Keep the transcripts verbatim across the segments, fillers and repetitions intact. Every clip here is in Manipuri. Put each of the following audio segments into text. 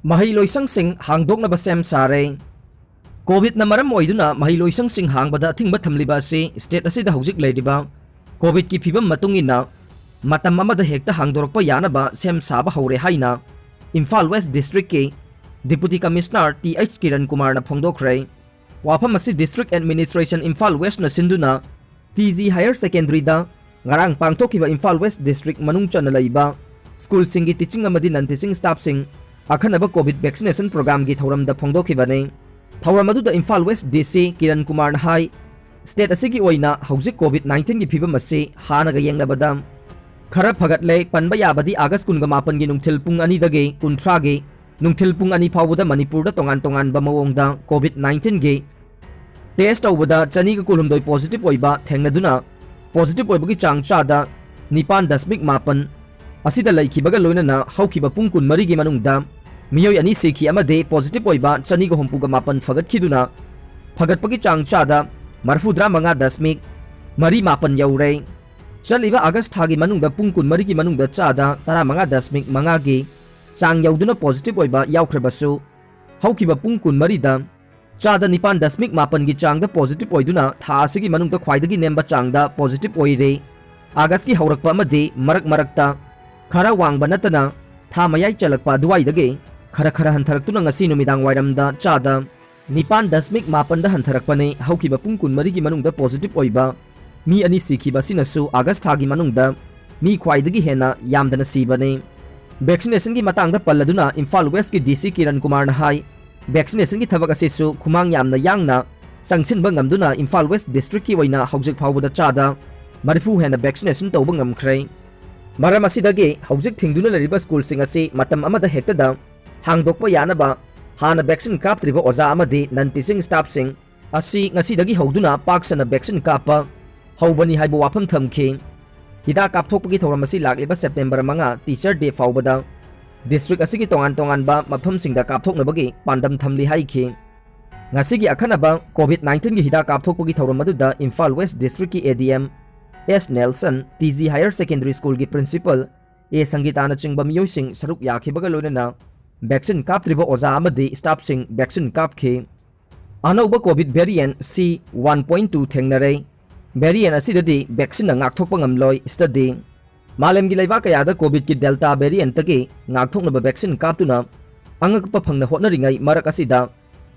ꯃꯍꯩꯂꯣꯏꯁꯪꯁꯤꯡ ꯍꯥꯡꯗꯣꯛꯅꯕ ꯁꯦꯝ ꯁꯥꯔꯦ꯫ ꯀꯣꯚꯤꯗꯅ ꯃꯔꯝ ꯑꯣꯏꯗꯨꯅ ꯃꯍꯩꯂꯣꯏꯁꯪꯁꯤꯡ ꯍꯥꯡꯕꯗ ꯑꯊꯤꯡꯕ ꯊꯝꯂꯤꯕ ꯑꯁꯤ ꯁ꯭ꯇꯦꯠ ꯑꯁꯤꯗ ꯍꯧꯖꯤꯛ ꯂꯩꯔꯤꯕ ꯀꯣꯚꯤꯗꯀꯤ ꯐꯤꯕꯝ ꯃꯇꯨꯡ ꯏꯟꯅ ꯃꯇꯝ ꯑꯃꯗ ꯍꯦꯛꯇ ꯍꯥꯡꯗꯣꯔꯛꯄ ꯌꯥꯅꯕ ꯁꯦꯝ ꯁꯥꯕ ꯍꯧꯔꯦ ꯍꯥꯏꯅ ꯏꯝꯐꯥꯜ ꯋꯦꯁ ꯗꯤꯁꯇ꯭ꯔꯤꯛꯀꯤ deputy commissioner T H Kiran ꯀꯨꯃꯥꯔꯅ ꯐꯣꯡꯗꯣꯛꯈ꯭ꯔꯦ꯫ ꯋꯥꯐꯝ ꯑꯁꯤ ꯗꯤꯁꯇ꯭ꯔꯤꯛ ꯑꯦꯗꯃꯤꯅꯤꯁꯇ꯭ꯔꯦꯁꯟ ꯏꯝꯐꯥꯜ ꯋꯦꯁꯅ ꯁꯤꯟꯗꯨꯅ ꯇꯤ ꯖꯤ ꯍꯥꯌꯔ ꯁꯦꯀꯦꯟꯗꯔꯤꯗ ꯉꯔꯥꯡ ꯄꯥꯡꯊꯣꯛꯈꯤꯕ ꯏꯝꯐꯥꯜ ꯋꯦꯁ ꯗꯤꯁꯇ꯭ꯔꯤꯛ ꯃꯅꯨꯡ ꯆꯟꯅ ꯂꯩꯕ ꯁ꯭ꯀꯨꯜꯁꯤꯡꯒꯤ ꯇꯤꯆꯤꯡ ꯑꯃꯗꯤ ꯅꯟ ꯇꯤꯆꯤꯡ ꯁ꯭ꯇꯥꯐꯁꯤꯡ ꯑꯈꯟꯅꯕ ꯀꯣꯚꯤꯗ ꯚꯦꯛꯁꯤꯅꯦꯁꯟ ꯄ꯭ꯔꯣꯒ꯭ꯔꯥꯝꯒꯤ ꯊꯧꯔꯝꯗ ꯐꯣꯡꯗꯣꯛꯈꯤꯕꯅꯤ꯫ ꯊꯧꯔꯝ ꯑꯗꯨꯗ ꯏꯝꯐꯥꯜ ꯋꯦꯁ ꯗꯤ ꯁꯤ ꯀꯤꯔꯟ ꯀꯨꯃꯥꯔꯅ ꯍꯥꯏ, ꯁ꯭ꯇꯦꯠ ꯑꯁꯤꯒꯤ ꯑꯣꯏꯅ ꯍꯧꯖꯤꯛ ꯀꯣꯚꯤꯗ ꯅꯥꯏꯟꯇꯤꯟꯒꯤ ꯐꯤꯕꯝ ꯑꯁꯤ ꯍꯥꯟꯅꯒ ꯌꯦꯡꯅꯕꯗ ꯈꯔ ꯐꯒꯠꯂꯦ꯫ ꯄꯟꯕ ꯌꯥꯕꯗꯤ ꯑꯥꯒꯁ ꯀꯨꯟꯒ ꯃꯥꯄꯟꯒꯤ ꯅꯨꯡꯊꯤꯜ ꯄꯨꯡ ꯑꯅꯤꯗꯒꯤ ꯀꯨꯟꯊ꯭ꯔꯥꯒꯤ ꯅꯨꯡꯊꯤꯜ ꯄꯨꯡ ꯑꯅꯤ ꯐꯥꯎꯕꯗ ꯃꯅꯤꯄꯨꯔꯗ ꯇꯣꯉꯥꯟ ꯇꯣꯉꯥꯟꯕ ꯃꯑꯣꯡꯗ ꯀꯣꯚꯤꯗ ꯅꯥꯏꯟꯇꯤꯟꯒꯤ ꯇꯦꯁ ꯇꯧꯕꯗ ꯆꯅꯤꯒ ꯀꯨꯟꯍꯨꯝꯗꯣꯏ ꯄꯣꯖꯤꯇꯤꯚ ꯑꯣꯏꯕ ꯊꯦꯡꯅꯗꯨꯅ, ꯄꯣꯖꯤꯇꯤꯚ ꯑꯣꯏꯕꯒꯤ ꯆꯥꯡ ꯆꯥꯗ ꯅꯤꯄꯥꯟ ꯗꯁꯃꯤꯛ ꯃꯥꯄꯟ ꯑꯁꯤꯗ ꯂꯩꯈꯤꯕꯒ ꯂꯣꯏꯅꯅ ꯍꯧꯈꯤꯕ ꯄꯨꯡ ꯀꯨꯟꯃꯔꯤꯒꯤ ꯃꯅꯨꯡꯗ ꯃꯤꯑꯣꯏ ꯑꯅꯤ ꯁꯤꯈꯤ ꯑꯃꯗꯤ ꯄꯣꯖꯤꯇꯤꯚ ꯑꯣꯏꯕ ꯆꯅꯤꯒ ꯍꯨꯝꯐꯨꯒ ꯃꯥꯄꯟ ꯐꯒꯠꯈꯤꯗꯨꯅ ꯐꯒꯠꯄꯒꯤ ꯆꯥꯡ ꯆꯥꯗ ꯃꯔꯤꯐꯨꯇꯔꯥ ꯃꯉꯥ ꯗꯁꯃꯤꯛ ꯃꯔꯤ ꯃꯥꯄꯟ ꯌꯧꯔꯦ꯫ ꯆꯠꯂꯤꯕ ꯑꯥꯒꯁ ꯊꯥꯒꯤ ꯃꯅꯨꯡꯗ ꯄꯨꯡ ꯀꯨꯟꯃꯔꯤꯒꯤ ꯃꯅꯨꯡꯗ ꯆꯥꯗ ꯇꯔꯥꯃꯉꯥ ꯗꯁꯃꯤꯛ ꯃꯉꯥꯒꯤ ꯆꯥꯡ ꯌꯧꯗꯨꯅ ꯄꯣꯖꯤꯇꯤꯚ ꯑꯣꯏꯕ ꯌꯥꯎꯈ꯭ꯔꯕꯁꯨ, ꯍꯧꯈꯤꯕ ꯄꯨꯡ ꯀꯨꯟꯃꯔꯤꯗ ꯆꯥꯗ ꯅꯤꯄꯥꯟ ꯗꯁꯃꯤꯛ ꯃꯥꯄꯟꯒꯤ ꯆꯥꯡꯗ ꯄꯣꯖꯤꯇꯤꯚ ꯑꯣꯏꯗꯨꯅ ꯊꯥ ꯑꯁꯤꯒꯤ ꯃꯅꯨꯡꯗ ꯈ꯭ꯋꯥꯏꯗꯒꯤ ꯅꯦꯝꯕ ꯆꯥꯡꯗ ꯄꯣꯖꯤꯇꯤꯚ ꯑꯣꯏꯔꯦ꯫ ꯑꯥꯒꯁꯀꯤ ꯍꯧꯔꯛꯄ ꯑꯃꯗꯤ ꯃꯔꯛ ꯃꯔꯛꯇ ꯈꯔ ꯋꯥꯡꯕ ꯅꯠꯇꯅ ꯊꯥ ꯃꯌꯥꯏ ꯆꯜꯂꯛꯄ ꯑꯗꯨꯋꯥꯏꯗꯒꯤ ꯈꯔ ꯈꯔ ꯍꯟꯊꯔꯛꯇꯨꯅ ꯉꯁꯤ ꯅꯨꯃꯤꯗꯥꯡ ꯋꯥꯏꯔꯝꯗ ꯆꯥꯗ ꯅꯤꯄꯥꯟ ꯗꯁꯃꯤꯛ ꯃꯥꯄꯟꯗ ꯍꯟꯊꯔꯛꯄꯅꯤ꯫ ꯍꯧꯈꯤꯕ ꯄꯨꯡ ꯀꯨꯟꯃꯔꯤꯒꯤ ꯃꯅꯨꯡꯗ ꯄꯣꯖꯤꯇꯤꯚ ꯑꯣꯏꯕ ꯃꯤ ꯑꯅꯤ ꯁꯤꯈꯤꯕ ꯑꯁꯤꯅꯁꯨ ꯑꯥꯒꯁ ꯊꯥꯒꯤ ꯃꯅꯨꯡꯗ ꯃꯤ ꯈ꯭ꯋꯥꯏꯗꯒꯤ ꯍꯦꯟꯅ ꯌꯥꯝꯗꯅ ꯁꯤꯕꯅꯤ꯫ ꯚꯦꯛꯁꯤꯅꯦꯁꯟꯒꯤ ꯃꯇꯥꯡꯗ ꯄꯜꯂꯗꯨꯅ ꯏꯝꯐꯥꯜ ꯋꯦꯁꯀꯤ ꯗꯤ ꯁꯤ ꯀꯤꯔꯟ ꯀꯨꯃꯥꯔꯅ ꯍꯥꯏ, ꯚꯦꯛꯁꯤꯅꯦꯁꯟꯒꯤ ꯊꯕꯛ ꯑꯁꯤꯁꯨ ꯈꯨꯃꯥꯡ ꯌꯥꯝꯅ ꯌꯥꯡꯅ ꯆꯪꯁꯤꯟꯕ ꯉꯝꯗꯨꯅ ꯏꯝꯐꯥꯜ ꯋꯦꯁ ꯗꯤꯁꯇ꯭ꯔꯤꯛꯀꯤ ꯑꯣꯏꯅ ꯍꯧꯖꯤꯛ ꯐꯥꯎꯕꯗ ꯆꯥꯗ ꯃꯔꯤꯐꯨ ꯍꯦꯟꯅ ꯚꯦꯛꯁꯤꯅꯦꯁꯟ ꯇꯧꯕ ꯉꯝꯈ꯭ꯔꯦ꯫ ꯃꯔꯝ ꯑꯁꯤꯗꯒꯤ ꯍꯧꯖꯤꯛ ꯊꯤꯡꯗꯨꯅ ꯂꯩꯔꯤꯕ ꯁ꯭ꯀꯨꯜꯁꯤꯡ ꯑꯁꯤ ꯃꯇꯝ ꯑꯃꯗ ꯍꯦꯛꯇꯗ ꯍꯥꯡꯗꯣꯛꯄ ꯌꯥꯅꯕ ꯍꯥꯟꯅ ꯚꯦꯛꯁꯤꯟ ꯀꯥꯞꯇ꯭ꯔꯤꯕ ꯑꯣꯖꯥ ꯑꯃꯗꯤ ꯅꯟ ꯇꯤꯆꯤꯡ ꯁ꯭ꯇꯥꯐꯁꯤꯡ ꯑꯁꯤ ꯉꯁꯤꯗꯒꯤ ꯍꯧꯗꯨꯅ ꯄꯥꯛ ꯁꯟꯅ ꯚꯦꯛꯁꯤꯟ ꯀꯥꯞꯄ ꯍꯧꯕꯅꯤ ꯍꯥꯏꯕ ꯋꯥꯐꯝ ꯊꯝꯈꯤ꯫ ꯍꯤꯗꯥꯛ ꯀꯥꯞꯊꯣꯛꯄꯒꯤ ꯊꯧꯔꯝ ꯑꯁꯤ ꯂꯥꯛꯂꯤꯕ ꯁꯦꯞꯇꯦꯝꯕꯔ ꯃꯉꯥ, ꯇꯤꯆꯔ ꯗꯦ ꯐꯥꯎꯕꯗ ꯗꯤꯁꯇ꯭ꯔꯤꯛ ꯑꯁꯤꯒꯤ ꯇꯣꯉꯥꯟ ꯇꯣꯉꯥꯟꯕ ꯃꯐꯝꯁꯤꯡꯗ ꯀꯥꯞꯊꯣꯛꯅꯕꯒꯤ ꯄꯥꯟꯗꯝ ꯊꯝꯂꯤ ꯍꯥꯏꯈꯤ꯫ ꯉꯁꯤꯒꯤ ꯑꯈꯟꯅꯕ ꯀꯣꯚꯤꯗ ꯅꯥꯏꯟꯇꯤꯟꯒꯤ ꯍꯤꯗꯥꯛ ꯀꯥꯞꯊꯣꯛꯄꯒꯤ ꯊꯧꯔꯝ ꯑꯗꯨꯗ ꯏꯝꯐꯥꯜ ꯋꯦꯁ ꯗꯤꯁꯇ꯭ꯔꯤꯛꯀꯤ A D M S Nelson, T G higher secondary ꯁ꯭ꯀꯨꯜꯒꯤ ꯄ꯭ꯔꯤꯟꯁꯤꯄꯜ ꯑꯦ ꯁꯪꯒꯤꯇꯥꯅꯆꯤꯡꯕ ꯃꯤꯑꯣꯏꯁꯤꯡ ꯁꯔꯨꯛ ꯌꯥꯈꯤꯕꯒ ꯂꯣꯏꯅꯅ vaccine ꯀꯥꯞꯇ꯭ꯔꯤꯕ ꯑꯣꯖꯥ ꯑꯃꯗꯤ staffꯁꯤꯡ vaccine ꯀꯥꯞꯈꯤ꯫ ꯑꯅꯧꯕ COVID variant C one point two ꯊꯦꯡꯅꯔꯦ꯫ Variant ꯑꯁꯤꯗꯗꯤ vaccineꯅ ꯉꯥꯛꯊꯣꯛꯄ ꯉꯝꯂꯣꯏ꯫ Study꯫ ꯃꯥꯂꯦꯝꯒꯤ ꯂꯩꯕꯥꯛ ꯀꯌꯥꯗ COVIDꯀꯤ Delta variantꯇꯒꯤ ꯉꯥꯛꯊꯣꯛꯅꯕ vaccine ꯀꯥꯞꯇꯨꯅ ꯑꯉꯛꯄ ꯐꯪꯅ ꯍꯣꯠꯅꯔꯤꯉꯩ ꯃꯔꯛ ꯑꯁꯤꯗ,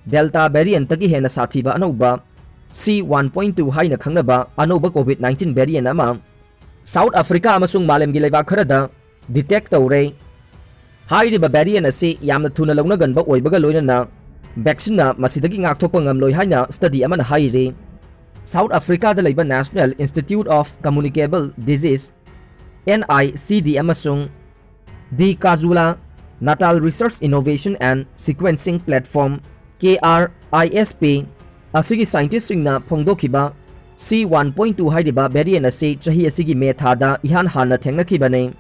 Delta variantꯇꯒꯤ ꯍꯦꯟꯅ ꯁꯥꯊꯤꯕ ꯑꯅꯧꯕ C one point two ꯍꯥꯏꯅ ꯈꯪꯅꯕ ꯑꯅꯧꯕ COVID nineteen variant ꯑꯃ South Africa ꯑꯃꯁꯨꯡ ꯃꯥꯂꯦꯝꯒꯤ ꯂꯩꯕꯥꯛ ꯈꯔꯗ detect ꯇꯧꯔꯦ꯫ ꯍꯥꯏꯔꯤꯕ variant ꯑꯁꯤ ꯌꯥꯝꯅ ꯊꯨꯅ ꯂꯧꯅꯒꯟꯕ ꯑꯣꯏꯕꯒ ꯂꯣꯏꯅꯅ vaccineꯅ ꯃꯁꯤꯗꯒꯤ ꯉꯥꯛꯊꯣꯛꯄ ꯉꯝꯂꯣꯏ ꯍꯥꯏꯅ study ꯑꯃꯅ ꯍꯥꯏꯔꯤ꯫ South Africaꯗ ꯂꯩꯕ National Institute of Communicable Disease, NICD, ꯑꯃꯁꯨꯡ the KwaZulu-Natal Research Innovation and Sequencing Platform, KRISP, ꯑꯁꯤꯒꯤ scientistꯁꯤꯡꯅ ꯐꯣꯡꯗꯣꯛꯈꯤꯕ C one point two ꯍꯥꯏꯔꯤꯕ variant ꯑꯁꯤ ꯆꯍꯤ ꯑꯁꯤꯒꯤ ꯃꯦ ꯊꯥꯗ ꯏꯍꯥꯟ ꯍꯥꯟꯅ ꯊꯦꯡꯅꯈꯤꯕꯅꯤ꯫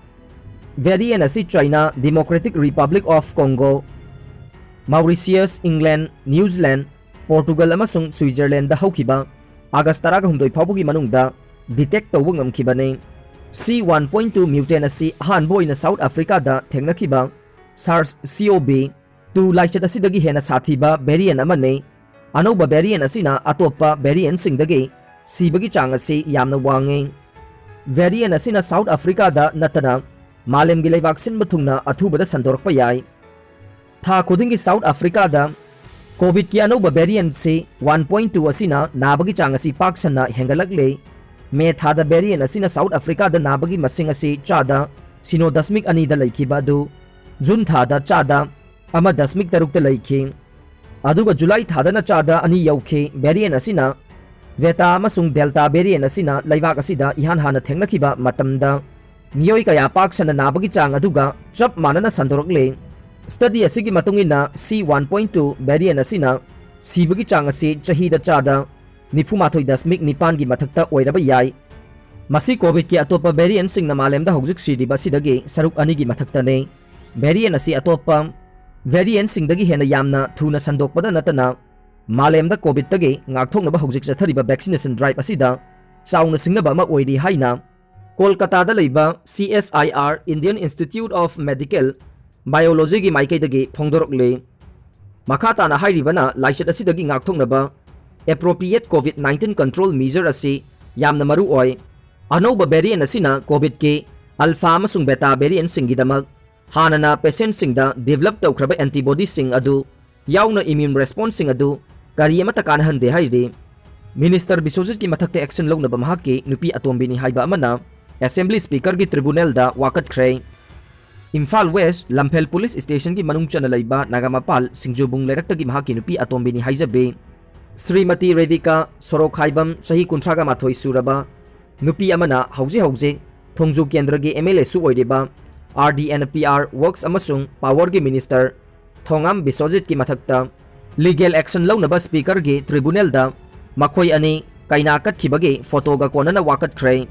Variant ꯑꯁꯤ China, Democratic Republic of Congo, Mauritius, England, New Zealand, Portugal ꯑꯃꯁꯨꯡ Switzerlandꯗ ꯍꯧꯈꯤꯕ August ꯇꯔꯥꯍꯨꯝꯗꯣꯏ ꯐꯥꯎꯕꯒꯤ ꯃꯅꯨꯡꯗ detect ꯇꯧꯕ ꯉꯝꯈꯤꯕꯅꯤ꯫ C one point two mutant ꯑꯁꯤ ꯑꯍꯥꯟꯕ ꯑꯣꯏꯅ South Africaꯗ ꯊꯦꯡꯅꯈꯤꯕ SARS-CoV two ꯂꯥꯏꯆꯠ ꯑꯁꯤꯗꯒꯤ ꯍꯦꯟꯅ ꯁꯥꯊꯤꯕ variant ꯑꯃꯅꯤ꯫ ꯑꯅꯧꯕ variant ꯑꯁꯤꯅ ꯑꯇꯣꯞꯄ variantꯁꯤꯡꯗꯒꯤ ꯁꯤꯕꯒꯤ ꯆꯥꯡ ꯑꯁꯤ ꯌꯥꯝꯅ ꯋꯥꯡꯉꯤ꯫ Variant ꯑꯁꯤꯅ South Africaꯗ ꯅꯠꯇꯅ ꯃꯥꯂꯦꯝꯒꯤ ꯂꯩꯕꯥꯛ ꯁꯤꯟꯕ ꯊꯨꯡꯅ ꯑꯊꯨꯕꯗ ꯁꯟꯗꯣꯔꯛꯄ ꯌꯥꯏ꯫ ꯊꯥ ꯈꯨꯗꯤꯡꯒꯤ South Africaꯗ COVIDꯀꯤ ꯑꯅꯧꯕ variantꯁꯤ one point two ꯑꯁꯤꯅ ꯅꯥꯕꯒꯤ ꯆꯥꯡ ꯑꯁꯤ ꯄꯥꯛ ꯁꯟꯅ ꯍꯦꯟꯒꯠꯂꯛꯂꯤ꯫ ꯃꯦ ꯊꯥꯗ variant ꯑꯁꯤꯅ South Africaꯗ ꯅꯥꯕꯒꯤ ꯃꯁꯤꯡ ꯑꯁꯤ ꯆꯥꯗ ꯁꯤꯅꯣ ꯗꯁꯃꯤꯛ ꯑꯅꯤꯗ ꯂꯩꯈꯤꯕ ꯑꯗꯨ June ꯊꯥꯗ ꯆꯥꯗ ꯑꯃ ꯗꯁꯃꯤꯛ ꯇꯔꯨꯛꯇ ꯂꯩꯈꯤ꯫ ꯑꯗꯨꯒ July ꯊꯥꯗꯅ ꯆꯥꯗ ꯑꯅꯤ ꯌꯧꯈꯤ꯫ Variant ꯑꯁꯤꯅ Beta ꯑꯃꯁꯨꯡ Delta variant ꯑꯁꯤꯅ ꯂꯩꯕꯥꯛ ꯑꯁꯤꯗ ꯏꯍꯥꯟ ꯍꯥꯟꯅ ꯊꯦꯡꯅꯈꯤꯕ ꯃꯇꯝꯗ ꯃꯤꯑꯣꯏ ꯀꯌꯥ ꯄꯥꯛ ꯁꯟꯅ ꯅꯥꯕꯒꯤ ꯆꯥꯡ ꯑꯗꯨꯒ ꯆꯞ ꯃꯥꯟꯅꯅ ꯁꯟꯗꯣꯔꯛꯂꯤ꯫ Study ꯑꯁꯤꯒꯤ ꯃꯇꯨꯡ ꯏꯟꯅ C one point two variant ꯑꯁꯤꯅ ꯁꯤꯕꯒꯤ ꯆꯥꯡ ꯑꯁꯤ ꯆꯍꯤꯗ ꯆꯥꯗ ꯅꯤꯐꯨ ꯃꯥꯊꯣꯏ ꯗꯁꯃꯤꯛ ꯅꯤꯄꯥꯟꯒꯤ ꯃꯊꯛꯇ ꯑꯣꯏꯔꯕ ꯌꯥꯏ꯫ ꯃꯁꯤ COVIDꯀꯤ ꯑꯇꯣꯞꯄ variantꯁꯤꯡꯅ ꯃꯥꯂꯦꯝꯗ ꯍꯧꯖꯤꯛ ꯁꯤꯔꯤꯕ ꯑꯁꯤꯗꯒꯤ ꯁꯔꯨꯛ ꯑꯅꯤꯒꯤ ꯃꯊꯛꯇꯅꯤ꯫ Variant ꯑꯁꯤ ꯑꯇꯣꯞꯄ variantꯁꯤꯡꯗꯒꯤ ꯍꯦꯟꯅ ꯌꯥꯝꯅ ꯊꯨꯅ ꯁꯟꯗꯣꯛꯄꯗ ꯅꯠꯇꯅ ꯃꯥꯂꯦꯝꯗ COVIDꯇꯒꯤ ꯉꯥꯛꯊꯣꯛꯅꯕ ꯍꯧꯖꯤꯛ ꯆꯠꯊꯔꯤꯕ vaccination drive ꯑꯁꯤꯗ ꯆꯥꯎꯅ ꯁꯤꯡꯅꯕ ꯑꯃ ꯑꯣꯏꯔꯤ ꯍꯥꯏꯅ ꯀꯣꯜꯀꯇꯥꯗ ꯂꯩꯕ C S I R, Indian Institute of Medical ꯕꯥꯏꯑꯣꯂꯣꯖꯤꯒꯤ ꯃꯥꯏꯀꯩꯗꯒꯤ ꯐꯣꯡꯗꯣꯔꯛꯂꯤ꯫ ꯃꯈꯥ ꯇꯥꯅ ꯍꯥꯏꯔꯤꯕꯅ ꯂꯥꯏꯆꯠ ꯑꯁꯤꯗꯒꯤ ꯉꯥꯛꯊꯣꯛꯅꯕ appropriate COVID nineteen control measure ꯑꯁꯤ ꯌꯥꯝꯅ ꯃꯔꯨ ꯑꯣꯏ꯫ ꯑꯅꯧꯕ variant ꯑꯁꯤꯅ COVIDꯀꯤ Alpha ꯑꯃꯁꯨꯡ Beta variantꯁꯤꯡꯒꯤꯗꯃꯛ ꯍꯥꯟꯅꯅ patientꯁꯤꯡꯗ develop ꯇꯧꯈ꯭ꯔꯕ antibodiesꯁꯤꯡ ꯑꯗꯨ ꯌꯥꯎꯅ immune responseꯁꯤꯡ ꯑꯗꯨ ꯀꯔꯤ ꯑꯃꯠꯇ ꯀꯥꯟꯅꯍꯟꯗꯦ ꯍꯥꯏꯔꯤ꯫ ꯃꯤꯅꯤꯁꯇꯔ ꯕꯤꯁ꯭ꯋꯖꯤꯠꯀꯤ ꯃꯊꯛꯇ action ꯂꯧꯅꯕ ꯃꯍꯥꯛꯀꯤ ꯅꯨꯄꯤ ꯑꯇꯣꯝꯕꯤꯅꯤ ꯍꯥꯏꯕ ꯑꯃꯅ Assembly Speakerꯒꯤ tribunalꯗ ꯋꯥꯀꯠꯈ꯭ꯔꯦ꯫ ꯏꯝꯐꯥꯜ West ꯂꯝꯐꯦꯜ police stationꯒꯤ ꯃꯅꯨꯡ ꯆꯟꯅ ꯂꯩꯕ ꯅꯥꯒꯥꯃꯄꯥꯜ ꯁꯤꯡꯖꯨꯕꯨꯡ ꯂꯩꯔꯛꯇꯒꯤ ꯃꯍꯥꯛꯀꯤ ꯅꯨꯄꯤ ꯑꯇꯣꯝꯕꯤꯅꯤ ꯍꯥꯏꯖꯕꯤ ꯁ꯭ꯔꯤꯃꯇꯤ ꯔꯦꯕꯤꯀꯥ ꯁꯣꯔꯣꯈꯥꯏꯕꯝ, ꯆꯍꯤ ꯀꯨꯟꯊ꯭ꯔꯥꯒ ꯃꯥꯊꯣꯏ ꯁꯨꯔꯕ ꯅꯨꯄꯤ ꯑꯃꯅ ꯍꯧꯖꯤꯛ ꯍꯧꯖꯤꯛ ꯊꯣꯡꯖꯨ ꯀꯦꯟꯗ꯭ꯔꯒꯤ MLAꯁꯨ ꯑꯣꯏꯔꯤꯕ RD and PR Works ꯑꯃꯁꯨꯡ Powerꯒꯤ ꯃꯤꯅꯤꯁꯇꯔ ꯊꯣꯉꯥꯝ ꯕꯤꯁ꯭ꯋꯖꯤꯠꯀꯤ ꯃꯊꯛꯇ legal action ꯂꯧꯅꯕ Speakerꯒꯤ tribunalꯗ ꯃꯈꯣꯏ ꯑꯅꯤ ꯀꯩꯅꯥ ꯀꯠꯈꯤꯕꯒꯤ photoꯒ ꯀꯣꯟꯅꯅ ꯋꯥꯀꯠꯈ꯭ꯔꯦ꯫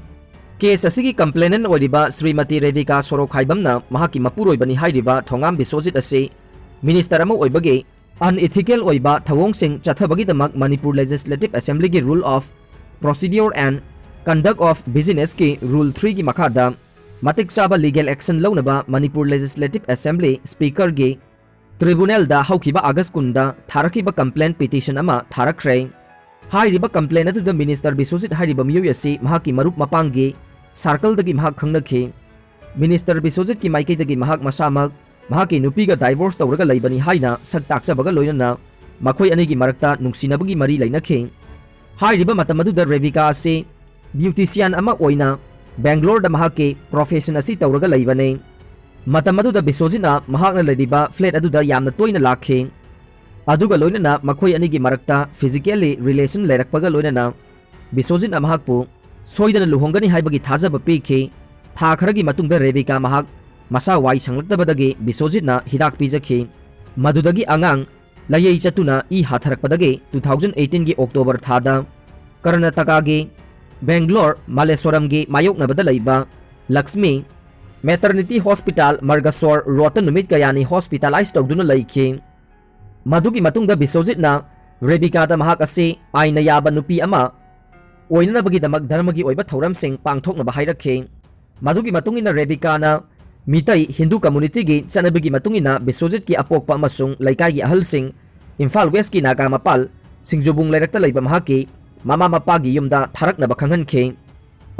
Case ꯑꯁꯤꯒꯤ complainant ꯑꯣꯏꯔꯤꯕ ꯁ꯭ꯔꯤꯃꯇꯤ ꯔꯦꯕꯤꯀꯥ ꯁꯣꯔꯣꯈꯥꯏꯕꯝꯅ ꯃꯍꯥꯛꯀꯤ ꯃꯄꯨꯔꯣꯏꯕꯅꯤ ꯍꯥꯏꯔꯤꯕ ꯊꯣꯉꯥꯝ ꯕꯤꯁ꯭ꯋꯖꯤꯠ ꯑꯁꯤ ꯃꯤꯅꯤꯁꯇꯔ ꯑꯃ ꯑꯣꯏꯕꯒꯤ unethical ꯑꯣꯏꯕ ꯊꯧꯑꯣꯡꯁꯤꯡ ꯆꯠꯊꯕꯒꯤꯗꯃꯛ Manipur Legislative Assemblyꯒꯤ Rule of Procedure and Conduct of Businessꯀꯤ Rule threeꯒꯤ ꯃꯈꯥꯗ ꯃꯇꯤꯛ ꯆꯥꯕ legal action ꯂꯧꯅꯕ Manipur Legislative Assembly Speakerꯒꯤ tribunalꯗ ꯍꯧꯈꯤꯕ August ꯀꯨꯟꯗ ꯊꯥꯔꯛꯈꯤꯕ complaint petition ꯑꯃ ꯊꯥꯔꯛꯈ꯭ꯔꯦ꯫ ꯍꯥꯏꯔꯤꯕ complaint ꯑꯗꯨꯗ ꯃꯤꯅꯤꯁꯇꯔ ꯕꯤꯁ꯭ꯋꯖꯤꯠ ꯍꯥꯏꯔꯤꯕ ꯃꯤꯑꯣꯏ ꯑꯁꯤ ꯃꯍꯥꯛꯀꯤ ꯃꯔꯨꯞ ꯃꯄꯥꯡꯒꯤ circleꯗꯒꯤ ꯃꯍꯥꯛ ꯈꯪꯅꯈꯤ꯫ ꯃꯤꯅꯤꯁꯇꯔ ꯕꯤꯁ꯭ꯋꯖꯤꯠꯀꯤ ꯃꯥꯏꯀꯩꯗꯒꯤ ꯃꯍꯥꯛ ꯃꯁꯥꯃꯛ ꯃꯍꯥꯛꯀꯤ ꯅꯨꯄꯤꯒ divorce ꯇꯧꯔꯒ ꯂꯩꯕꯅꯤ ꯍꯥꯏꯅ ꯁꯛ ꯇꯥꯛꯆꯕꯒ ꯂꯣꯏꯅꯅ ꯃꯈꯣꯏ ꯑꯅꯤꯒꯤ ꯃꯔꯛꯇ ꯅꯨꯡꯁꯤꯅꯕꯒꯤ ꯃꯔꯤ ꯂꯩꯅꯈꯤ꯫ ꯍꯥꯏꯔꯤꯕ ꯃꯇꯝ ꯑꯗꯨꯗ ꯔꯦꯕꯤꯀꯥ ꯑꯁꯤ beautician ꯑꯃ ꯑꯣꯏꯅ ꯕꯦꯡꯒ꯭ꯂꯣꯔꯗ ꯃꯍꯥꯛꯀꯤ profession ꯑꯁꯤ ꯇꯧꯔꯒ ꯂꯩꯕꯅꯤ꯫ ꯃꯇꯝ ꯑꯗꯨꯗ ꯕꯤꯁ꯭ꯋꯖꯤꯠꯅ ꯃꯍꯥꯛꯅ ꯂꯩꯔꯤꯕ flat ꯑꯗꯨꯗ ꯌꯥꯝꯅ ꯇꯣꯏꯅ ꯂꯥꯛꯈꯤ꯫ ꯑꯗꯨꯒ ꯂꯣꯏꯅꯅ ꯃꯈꯣꯏ ꯑꯅꯤꯒꯤ ꯃꯔꯛꯇ physically relation ꯂꯩꯔꯛꯄꯒ ꯂꯣꯏꯅꯅ ꯕꯤꯁ꯭ꯋꯖꯤꯠꯅ ꯃꯍꯥꯛꯄꯨ ꯁꯣꯏꯗꯅ ꯂꯨꯍꯣꯡꯒꯅꯤ ꯍꯥꯏꯕꯒꯤ ꯊꯥꯖꯕ ꯄꯤꯈꯤ꯫ ꯊꯥ ꯈꯔꯒꯤ ꯃꯇꯨꯡꯗ ꯔꯦꯕꯤꯀꯥ ꯃꯍꯥꯛ ꯃꯁꯥ ꯋꯥꯏ ꯁꯪꯂꯛꯇꯕꯗꯒꯤ ꯕꯤꯁ꯭ꯋꯖꯤꯠꯅ ꯍꯤꯗꯥꯛ ꯄꯤꯖꯈꯤ꯫ ꯃꯗꯨꯗꯒꯤ ꯑꯉꯥꯡ ꯂꯌꯩ ꯆꯠꯇꯨꯅ ꯏ ꯍꯥꯊꯔꯛꯄꯗꯒꯤ two thousand eighteenꯒꯤ October ꯊꯥꯗ ꯀꯔꯅꯥꯇꯀꯥꯒꯤ ꯕꯦꯡꯒ꯭ꯂꯣꯔ ꯃꯥꯂꯦꯁꯣꯔꯝꯒꯤ ꯃꯥꯌꯣꯛꯅꯕꯗ ꯂꯩꯕ ꯂꯛꯁꯃꯤ Maternity Hospital Margasore Roadꯇ ꯅꯨꯃꯤꯠ ꯀꯌꯥꯅꯤ hospitalize ꯇꯧꯗꯨꯅ ꯂꯩꯈꯤ꯫ ꯃꯗꯨꯒꯤ ꯃꯇꯨꯡꯗ ꯕꯤꯁ꯭ꯋꯖꯤꯠꯅ ꯔꯦꯕꯤꯀꯥꯗ ꯃꯍꯥꯛ ꯑꯁꯤ ꯑꯥꯏꯟꯅ ꯌꯥꯕ ꯅꯨꯄꯤ ꯑꯃ ꯑꯣꯏꯅꯅꯕꯒꯤꯗꯃꯛ ꯙꯔꯃꯒꯤ ꯑꯣꯏꯕ ꯊꯧꯔꯝꯁꯤꯡ ꯄꯥꯡꯊꯣꯛꯅꯕ ꯍꯥꯏꯔꯛꯈꯤ꯫ ꯃꯗꯨꯒꯤ ꯃꯇꯨꯡ ꯏꯟꯅ ꯔꯦꯕꯤꯀꯥꯅ ꯃꯤꯇꯩ ꯍꯤꯟꯗꯨ communityꯒꯤ ꯆꯠꯅꯕꯤꯒꯤ ꯃꯇꯨꯡ ꯏꯟꯅ ꯕꯤꯁ꯭ꯋꯖꯤꯠꯀꯤ ꯑꯄꯣꯛꯄ ꯑꯃꯁꯨꯡ ꯂꯩꯀꯥꯏꯒꯤ ꯑꯍꯜꯁꯤꯡ ꯏꯝꯐꯥꯜ Westꯀꯤ ꯅꯥꯒꯥ ꯃꯄꯥꯜ ꯁꯤꯡꯖꯨꯕꯨꯡ ꯂꯩꯔꯛꯇ ꯂꯩꯕ ꯃꯍꯥꯛꯀꯤ ꯃꯃꯥ ꯃꯄꯥꯒꯤ ꯌꯨꯝꯗ ꯊꯥꯔꯛꯅꯕ ꯈꯪꯍꯟꯈꯤ꯫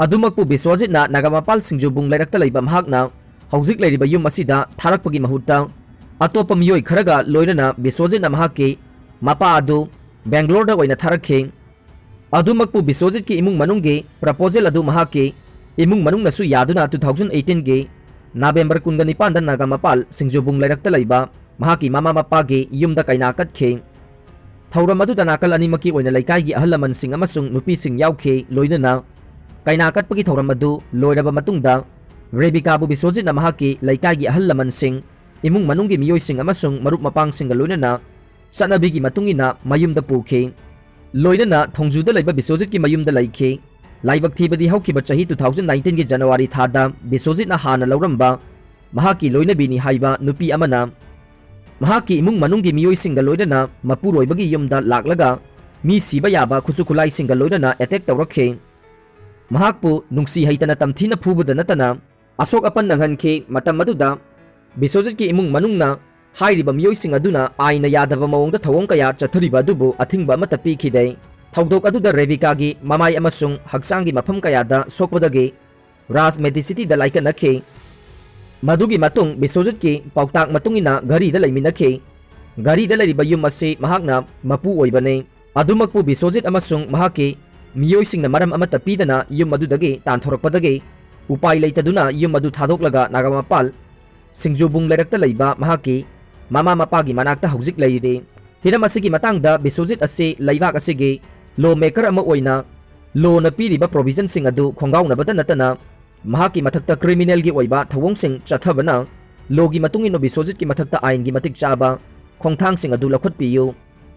ꯑꯗꯨꯃꯛꯄꯨ ꯕꯤꯁ꯭ꯋꯖꯤꯠꯅ ꯅꯥꯒꯥ ꯃꯄꯥꯜ ꯁꯤꯡꯖꯨꯕꯨꯡ ꯂꯩꯔꯛꯇ ꯂꯩꯕ ꯃꯍꯥꯛꯅ ꯍꯧꯖꯤꯛ ꯂꯩꯔꯤꯕ ꯌꯨꯝ ꯑꯁꯤꯗ ꯊꯥꯔꯛꯄꯒꯤ ꯃꯍꯨꯠꯇ ꯑꯇꯣꯞꯄ ꯃꯤꯑꯣꯏ ꯈꯔꯒ ꯂꯣꯏꯅꯅ ꯕꯤꯁ꯭ꯋꯖꯤꯠꯅ ꯃꯍꯥꯛꯀꯤ ꯃꯄꯥ ꯑꯗꯨ ꯕꯦꯡꯒ꯭ꯂꯣꯔꯗ ꯑꯣꯏꯅ ꯊꯥꯔꯛꯈꯤ꯫ ꯑꯗꯨꯃꯛꯄꯨ ꯕꯤꯁ꯭ꯋꯖꯤꯠꯀꯤ ꯏꯃꯨꯡ ꯃꯅꯨꯡꯒꯤ proposal ꯑꯗꯨ ꯃꯍꯥꯛꯀꯤ ꯏꯃꯨꯡ ꯃꯅꯨꯡꯅꯁꯨ ꯌꯥꯗꯨꯅ two thousand eighteenꯒꯤ ꯅꯕꯦꯝꯕꯔ ꯀꯨꯟꯒ ꯅꯤꯄꯥꯟꯗ ꯅꯥꯒꯥ ꯃꯄꯥꯜ ꯁꯤꯡꯖꯨꯕꯨꯡ ꯂꯩꯔꯛꯇ ꯂꯩꯕ ꯃꯍꯥꯛꯀꯤ ꯃꯃꯥ ꯃꯄꯥꯒꯤ ꯌꯨꯝꯗ ꯀꯩꯅꯥ ꯀꯠꯈꯤ꯫ ꯊꯧꯔꯝ ꯑꯗꯨꯗ ꯅꯥꯀꯜ ꯑꯅꯤꯃꯛꯀꯤ ꯑꯣꯏꯅ ꯂꯩꯀꯥꯏꯒꯤ ꯑꯍꯜ ꯂꯃꯟꯁꯤꯡ ꯑꯃꯁꯨꯡ ꯅꯨꯄꯤꯁꯤꯡ ꯌꯥꯎꯈꯤ꯫ ꯂꯣꯏꯅꯅ ꯀꯩꯅꯥ ꯀꯠꯄꯒꯤ ꯊꯧꯔꯝ ꯑꯗꯨ ꯂꯣꯏꯔꯕ ꯃꯇꯨꯡꯗ ꯔꯦꯕꯤꯀꯥꯕꯨ ꯕꯤꯁ꯭ꯋꯖꯤꯠꯅ ꯃꯍꯥꯛꯀꯤ ꯂꯩꯀꯥꯏꯒꯤ ꯑꯍꯜ ꯂꯃꯟꯁꯤꯡ, ꯏꯃꯨꯡ ꯃꯅꯨꯡꯒꯤ ꯃꯤꯑꯣꯏꯁꯤꯡ ꯑꯃꯁꯨꯡ ꯃꯔꯨꯞ ꯃꯄꯥꯡꯁꯤꯡꯒ ꯂꯣꯏꯅꯅ ꯆꯠꯅꯕꯤꯒꯤ ꯃꯇꯨꯡ ꯏꯟꯅ ꯃꯌꯨꯝꯗ ꯄꯨꯈꯤ꯫ ꯂꯣꯏꯅꯅ ꯊꯣꯡꯖꯨꯗ ꯂꯩꯕ ꯕꯤꯁ꯭ꯋꯖꯤꯠꯀꯤ ꯃꯌꯨꯝꯗ ꯂꯩꯈꯤ꯫ ꯂꯥꯏꯕꯛ ꯊꯤꯕꯗꯤ ꯍꯧꯈꯤꯕ ꯆꯍꯤ two thousand nineteenꯒꯤ January ꯊꯥꯗ ꯕꯤꯁ꯭ꯋꯖꯤꯠꯅ ꯍꯥꯟꯅ ꯂꯧꯔꯝꯕ ꯃꯍꯥꯛꯀꯤ ꯂꯣꯏꯅꯕꯤꯅꯤ ꯍꯥꯏꯕ ꯅꯨꯄꯤ ꯑꯃꯅ ꯃꯍꯥꯛꯀꯤ ꯏꯃꯨꯡ ꯃꯅꯨꯡꯒꯤ ꯃꯤꯑꯣꯏꯁꯤꯡꯒ ꯂꯣꯏꯅꯅ ꯃꯄꯨꯔꯣꯏꯕꯒꯤ ꯌꯨꯝꯗ ꯂꯥꯛꯂꯒ ꯃꯤ ꯁꯤꯕ ꯌꯥꯕ ꯈꯨꯠꯁꯨ ꯈꯨꯠꯂꯥꯏꯁꯤꯡꯒ ꯂꯣꯏꯅꯅ attack ꯇꯧꯔꯛꯈꯤ꯫ ꯃꯍꯥꯛꯄꯨ ꯅꯨꯡꯁꯤ ꯍꯩꯇꯅ ꯇꯝꯊꯤꯅ ꯐꯨꯕꯗ ꯅꯠꯇꯅ ꯑꯁꯣꯛ ꯑꯄꯟ ꯅꯪꯍꯟꯈꯤ꯫ ꯃꯇꯝ ꯑꯗꯨꯗ ꯕꯤꯁ꯭ꯋꯖꯤꯠꯀꯤ ꯏꯃꯨꯡ ꯃꯅꯨꯡꯅ ꯍꯥꯏꯔꯤꯕ ꯃꯤꯑꯣꯏꯁꯤꯡ ꯑꯗꯨꯅ ꯑꯥꯏꯟꯅ ꯌꯥꯗꯕ ꯃꯑꯣꯡꯗ ꯊꯧꯑꯣꯡ ꯀꯌꯥ ꯆꯠꯊꯔꯤꯕ ꯑꯗꯨꯕꯨ ꯑꯊꯤꯡꯕ ꯑꯃꯠꯇ ꯄꯤꯈꯤꯗꯦ꯫ ꯊꯧꯗꯣꯛ ꯑꯗꯨꯗ ꯔꯦꯕꯤꯀꯥꯒꯤ ꯃꯃꯥꯏ ꯑꯃꯁꯨꯡ ꯍꯛꯆꯥꯡꯒꯤ ꯃꯐꯝ ꯀꯌꯥꯗ ꯁꯣꯛꯄꯗꯒꯤ ꯔꯥꯖ ꯃꯦꯗꯤꯁꯤꯇꯤꯗ ꯂꯥꯏꯀꯠꯅꯈꯤ꯫ ꯃꯗꯨꯒꯤ ꯃꯇꯨꯡ ꯕꯤꯁ꯭ꯋꯖꯤꯠꯀꯤ ꯄꯥꯎꯇꯥꯛ ꯃꯇꯨꯡ ꯏꯟꯅ ꯘꯔꯤꯗ ꯂꯩꯃꯤꯟꯅꯈꯤ꯫ ꯘꯔꯤꯗ ꯂꯩꯔꯤꯕ ꯌꯨꯝ ꯑꯁꯤ ꯃꯍꯥꯛꯅ ꯃꯄꯨ ꯑꯣꯏꯕꯅꯤ꯫ ꯑꯗꯨꯃꯛꯄꯨ ꯕꯤꯁ꯭ꯋꯖꯤꯠ ꯑꯃꯁꯨꯡ ꯃꯍꯥꯛꯀꯤ ꯃꯤꯑꯣꯏꯁꯤꯡꯅ ꯃꯔꯝ ꯑꯃꯠꯇ ꯄꯤꯗꯅ ꯌꯨꯝ ꯑꯗꯨꯗꯒꯤ ꯇꯥꯟꯊꯣꯔꯛꯄꯗꯒꯤ ꯎꯄꯥꯏ ꯂꯩꯇꯗꯨꯅ ꯌꯨꯝ ꯑꯗꯨ ꯊꯥꯗꯣꯛꯂꯒ ꯅꯥꯒꯥꯃꯄꯥꯜ ꯁꯤꯡꯖꯨꯕꯨꯡ ꯂꯩꯔꯛꯇ ꯂꯩꯕ ꯃꯍꯥꯛꯀꯤ ꯃꯃꯥ ꯃꯄꯥꯒꯤ ꯃꯅꯥꯛꯇ ꯍꯧꯖꯤꯛ ꯂꯩꯔꯤ꯫ ꯍꯤꯔꯝ ꯑꯁꯤꯒꯤ ꯃꯇꯥꯡꯗ ꯕꯤꯁ꯭ꯋꯖꯤꯠ ꯑꯁꯤ ꯂꯩꯕꯥꯛ ꯑꯁꯤꯒꯤ law maker ꯑꯃ ꯑꯣꯏꯅ lawꯅ ꯄꯤꯔꯤꯕ provisionꯁꯤꯡ ꯑꯗꯨ ꯈꯣꯡꯒꯥꯎꯅꯕꯇ ꯅꯠꯇꯅ ꯃꯍꯥꯛꯀꯤ ꯃꯊꯛꯇ criminalꯒꯤ ꯑꯣꯏꯕ ꯊꯧꯑꯣꯡꯁꯤꯡ ꯆꯠꯊꯕꯅ lawꯒꯤ ꯃꯇꯨꯡ ꯏꯟꯅ ꯕꯤꯁ꯭ꯋꯖꯤꯠꯀꯤ ꯃꯊꯛꯇ ꯑꯥꯏꯟꯒꯤ ꯃꯇꯤꯛ ꯆꯥꯕ ꯈꯣꯡꯊꯥꯡꯁꯤꯡ ꯑꯗꯨ ꯂꯧꯈꯠꯄꯤꯌꯨ꯫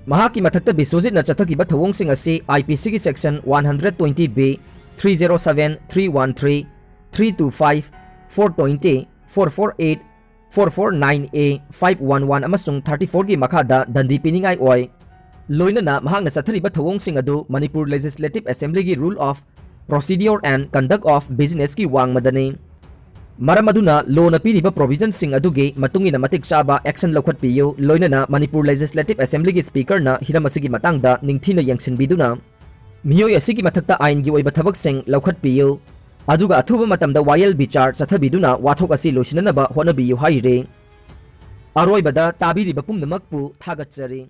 ꯃꯍꯥꯛꯀꯤ ꯃꯊꯛꯇ ꯕꯤꯁ꯭ꯋꯖꯤꯠꯅ ꯆꯠꯊꯈꯤꯕ ꯊꯧꯑꯣꯡꯁꯤꯡ ꯑꯁꯤ IPCꯒꯤ section one hundred twenty B, three zero seven, three one three, three two five, four twenty, four four eight, four four nine A, five one one ꯑꯃꯁꯨꯡ thirty fourꯒꯤ ꯃꯈꯥꯗ ꯗꯟꯗꯤ ꯄꯤꯅꯤꯡꯉꯥꯏ ꯑꯣꯏ꯫ ꯂꯣꯏꯅꯅ ꯃꯍꯥꯛꯅ ꯆꯠꯊꯔꯤꯕ ꯊꯧꯑꯣꯡꯁꯤꯡ ꯑꯗꯨ Manipur Legislative Assemblyꯒꯤ Rule of Procedure and Conduct of Businessꯀꯤ ꯋꯥꯡꯃꯗꯅꯤ꯫ ꯃꯔꯝ ꯑꯗꯨꯅ ꯂꯣꯅ ꯄꯤꯔꯤꯕ ꯄ꯭ꯔꯣꯚꯤꯖꯟꯁꯤꯡ ꯑꯗꯨꯒꯤ ꯃꯇꯨꯡ ꯏꯟꯅ ꯃꯇꯤꯛ ꯆꯥꯕ ꯑꯦꯛꯁꯟ ꯂꯧꯈꯠꯄꯤꯌꯨ, ꯂꯣꯏꯅꯅ ꯃꯅꯤꯄꯨꯔ ꯂꯦꯖꯤꯁꯂꯦꯇꯤꯚ ꯑꯦꯁꯦꯝꯕ꯭ꯂꯤꯒꯤ ꯁ꯭ꯄꯤꯀꯔꯅ ꯍꯤꯔꯝ ꯑꯁꯤꯒꯤ ꯃꯇꯥꯡꯗ ꯅꯤꯡꯊꯤꯅ ꯌꯦꯡꯁꯤꯟꯕꯤꯗꯨꯅ ꯃꯤꯑꯣꯏ ꯑꯁꯤꯒꯤ ꯃꯊꯛꯇ ꯑꯥꯏꯟꯒꯤ ꯑꯣꯏꯕ ꯊꯕꯛꯁꯤꯡ ꯂꯧꯈꯠꯄꯤꯌꯨ, ꯑꯗꯨꯒ ꯑꯊꯨꯕ ꯃꯇꯝꯗ ꯋꯥꯌꯦꯜ ꯕꯤꯆꯥꯔ ꯆꯠꯊꯕꯤꯗꯨꯅ ꯋꯥꯊꯣꯛ ꯑꯁꯤ ꯂꯣꯏꯁꯤꯟꯅꯅꯕ ꯍꯣꯠꯅꯕꯤꯌꯨ ꯍꯥꯏꯔꯤ꯫ ꯑꯔꯣꯏꯕꯗ ꯇꯥꯕꯤꯔꯤꯕ ꯄꯨꯝꯅꯃꯛꯄꯨ ꯊꯥꯒꯠꯆꯔꯤ꯫